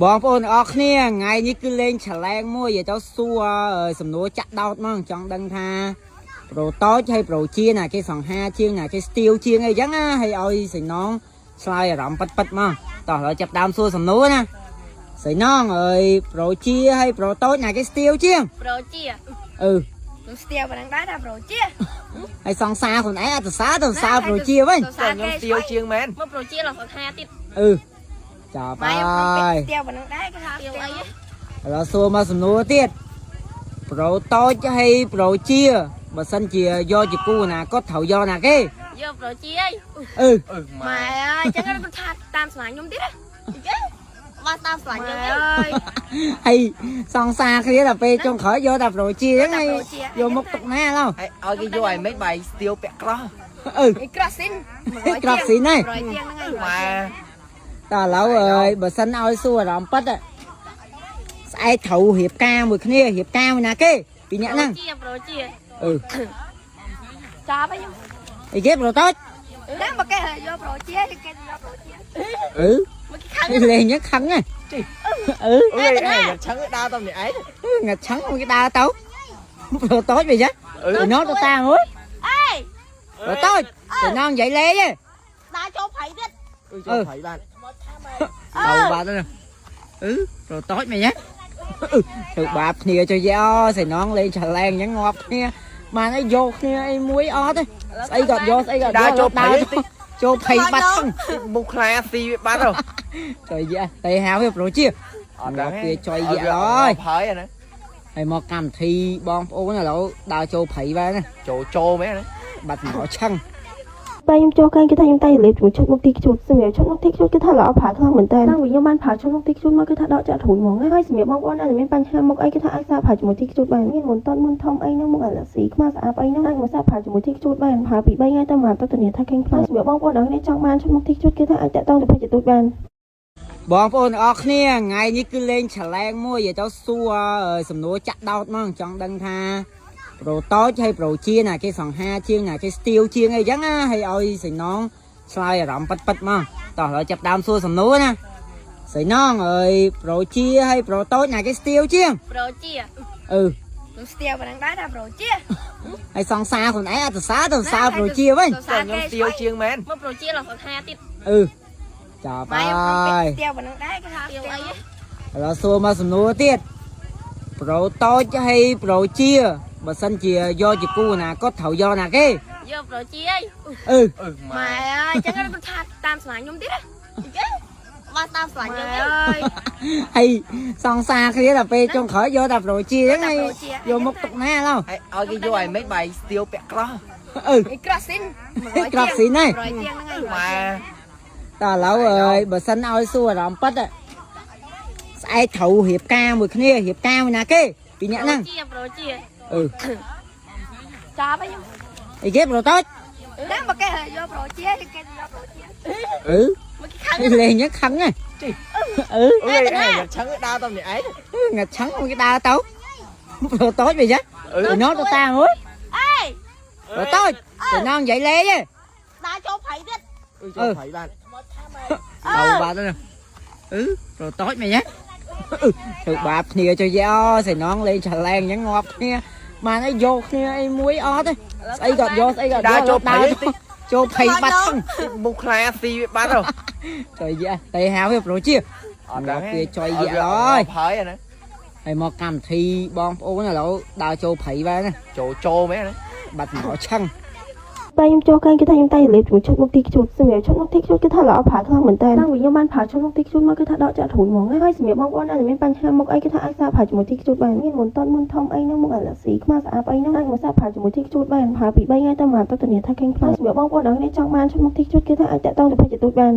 បងប្អូនទាំងអស់គ្នាថ្ងៃនេះគឺលេងឆាឡែងមួយនិយាយទៅសួរសំណួរចាក់ដោតមកចង់ដឹងថាប្រូតូចហើយប្រូជាណាគេសង្ហាជាងណាគេស្ទាវជាងអីចឹងណាហើយឲ្យសៃណងឆ្លើយអារម្មណ៍ប៉ិតប៉ិតមកតោះឥឡូវចាប់ដើមសួរសំណួរណាសៃណងអើយប្រូជាហើយប្រូតូចណាគេស្ទាវជាង ប្រូជា អឺ ខ្ញុំស្ទាវប៉ុណ្ណឹងដែរថាប្រូជា ហើយសង្សារខ្លួនឯងអត់សរសើរទៅសរសើរប្រូជាវិញ សរសើរ ខ្ញុំស្ទាវជាងមែន មកប្រូជាឡើងសង្ហាទៀត អឺចាប់ហើយ ស្ទាវប៉ុណ្ណឹងដែរគេថាស្ទាវអី ឥឡូវសួរមកសំណួរទៀតប្រូតូចហើយប្រូជាបើសិនជាយកជាគូអនាគតត្រូវយកណាគេ យកប្រូជាអី អឺ អឺ ម៉ែអើយចឹងគាត់ថាតាមស្លាញ់ខ្ញុំទៀតគេមកតាមស្លាញ់ខ្ញុំទៀត ហើយសង្សារគ្នាដល់ពេលចុងក្រោយយកតែប្រូជាហ្នឹងហើយយកមុខទុកណាឡូវ ហើយឲ្យគេយកឲ្យមិនបាយស្ទាវពាក់ក្រោះ អឺ ក្រោះស៊ីន ក្រោះស៊ីនហើយ ប្រូជាហ្នឹងហើយ ម៉ែ តើឥឡូវអើយបើសិនឲ្យសួរអារម្មណ៍ប៉ិតស្អែកត្រូវរៀបការមួយគ្នារៀបការមួយណាគេពីអ្នកហ្នឹង ជាប្រូជា អឺ ចាប់ហើយខ្ញុំ អីគេប្រូតូច តែមកគេយកប្រូជាគេយកប្រូជា អឺ មកគេខឹង លេងហ្នឹងខឹងហ៎អឺ អើយឆឹងដើរទៅម្នាក់ឯង ងាត់ឆឹងគេដើរទៅប្រូតូចវិញហ៎ណោទៅតាមហ៎ អេ ប្រូតូចទៅណងនិយាយលេងហ៎ ដើរចូលព្រៃទៀត អឺចូលព្រៃបាន ទៅបាត់ទៅអឺប្រូតូចមែនហ៎ធ្វើបាបគ្នាចុះយាអូសៃណងលេងឆាឡែងអញ្ចឹងងាប់គ្នាបានអីយកគ្នាអីមួយអត់ទេស្អីក៏យកស្អីក៏ ដើរចូលព្រៃ ចូលភ័យបាត់ហ្នឹង មុខខ្លាស៊ីវាបាត់ទៅ ចុយយាតែហៅវាប្រូជា អត់ដឹង វាចុយយាហើយ ហើយណា ហើយមកកម្មវិធីបងប្អូនឥឡូវដើរចូលព្រៃបានណា ចូលចូលមែនណា បាត់មកឆឹង ពេលខ្ញុំចូលកែងគេថាខ្ញុំតែលេបជាមួយឈុតមុខទីខ្ជូតសម្រាប់ឈុតមុខទីខ្ជូតគេថាល្អប្រើខ្លាំងមែនតើតាំងពីខ្ញុំបានប្រើឈុតមុខទីខ្ជូតមកគឺថាដកចាក់រួចហ្មងហើយសម្រាប់បងប្អូនដែលមានបញ្ហាមុខអីគេថាអាចសាកប្រើជាមួយទីខ្ជូតបានមានមុនតមុនធំអីហ្នឹងមុខអាឡែស៊ីខ្មៅស្អាតអីហ្នឹងអាចមកសាកប្រើជាមួយទីខ្ជូតបានប្រើពី3ថ្ងៃទៅមួយអាទិត្យធានាថាខេងខ្លាំងសម្រាប់បងប្អូនដែលចង់បានឈុតមុខទីខ្ជូតគេថាអាចតាក់ទងទៅពេជ្រទូចបាន បងប្អូនទាំងអស់គ្នាថ្ងៃនេះគឺលេងឆាឡែងមួយនិយាយទៅសួរសំណួរចាក់ដោតមកចង់ដឹងថាប្រូតូចហើយប្រូជាណាគេសង្ហាជាងណាគេស្ទាវជាងអីចឹងណាហើយឲ្យសៃណងឆ្លើយអារម្មណ៍ប៉ិតប៉ិតមកតោះឥឡូវចាប់ដើមសួរសំណួរណាសៃណងអើយប្រូជាហើយប្រូតូចណាគេស្ទាវជាង ប្រូជា អឺ ខ្ញុំស្ទាវប៉ុណ្ណឹងដែរថាប្រូជា ហើយសង្សារខ្លួនឯងអត់សរសើរទៅសរសើរប្រូជាវិញ សរសើរ ខ្ញុំ គេ ស្ទាវជាងមែន មកប្រូជាឡើងសង្ហាទៀត អឺចាប់ហើយ ស្ទាវប៉ុណ្ណឹងដែរគេថាស្ទាវអី ឥឡូវសួរមកសំណួរទៀតប្រូតូចហើយប្រូជាបើសិនជាយកជាគូអនាគតត្រូវយកណាគេ យកប្រូជាអី អឺ អឺ ម៉ែអើយចឹងគាត់ថាតាមស្លាញ់ខ្ញុំទៀតគេមកតាមស្លាញ់ខ្ញុំទៀត ហើយសង្សារគ្នាដល់ពេលចុងក្រោយយកតែប្រូជាហ្នឹងហើយយកមុខទុកណាឡូវ ហើយឲ្យគេយកឲ្យមិនបាយស្ទាវពាក់ក្រោះ អឺ ក្រោះស៊ីន ក្រោះស៊ីនហើយ ប្រូជាហ្នឹងហើយ ម៉ែ តើឥឡូវអើយបើសិនឲ្យសួរអារម្មណ៍ប៉ិតស្អែកត្រូវរៀបការមួយគ្នារៀបការមួយណាគេពីអ្នកហ្នឹង ជាប្រូជា អឺ ចាប់ហើយខ្ញុំ អីគេប្រូតូច តែមកគេយកប្រូជាគេយកប្រូជា អឺ មកគេខឹង លេងហ្នឹងខឹងហ៎អឺ អើយឆឹងដើរទៅម្នាក់ឯង ងាត់ឆឹងគេដើរទៅប្រូតូចវិញហ៎ណោទៅតាមហ៎ អេ ប្រូតូចទៅណងនិយាយលេងហ៎ ដើរចូលព្រៃទៀត អឺចូលព្រៃបាន ទៅបាត់ទៅអឺប្រូតូចមែនហ៎ធ្វើបាបគ្នាចុះយាអូសៃណងលេងឆាឡែងអញ្ចឹងងាប់គ្នាបានអីយកគ្នាអីមួយអត់ទេស្អីក៏យកស្អីក៏ ដើរចូលព្រៃ ចូលភ័យបាត់ហ្នឹង មុខខ្លាស៊ីវាបាត់ទៅ ចុយយាតែហៅវាប្រូជា អត់ដឹង វាចុយយាហើយ ហើយណា ហើយមកកម្មវិធីបងប្អូនឥឡូវដើរចូលព្រៃបានណា ចូលចូលមែនណា បាត់មកឆឹង ពេលខ្ញុំចូលកែងគេថាខ្ញុំតែលេបជាមួយឈុតមុខទីខ្ជូតសម្រាប់ឈុតមុខទីខ្ជូតគេថាល្អប្រើខ្លាំងមែនតើតាំងពីខ្ញុំបានប្រើឈុតមុខទីខ្ជូតមកគឺថាដកចាក់រួចហ្មងហើយសម្រាប់បងប្អូនដែលមានបញ្ហាមុខអីគេថាអាចសាកប្រើជាមួយទីខ្ជូតបានមានមុនតមុនធំអីហ្នឹងមុខអាឡែស៊ីខ្មៅស្អាតអីហ្នឹងអាចមកសាកប្រើជាមួយទីខ្ជូតបានប្រើពី3ថ្ងៃទៅមួយអាទិត្យធានាថាខេងខ្លាំងសម្រាប់បងប្អូនដែលចង់បានឈុតមុខទីខ្ជូតគេថាអាចតាក់ទងទៅពេជ្រទូចបាន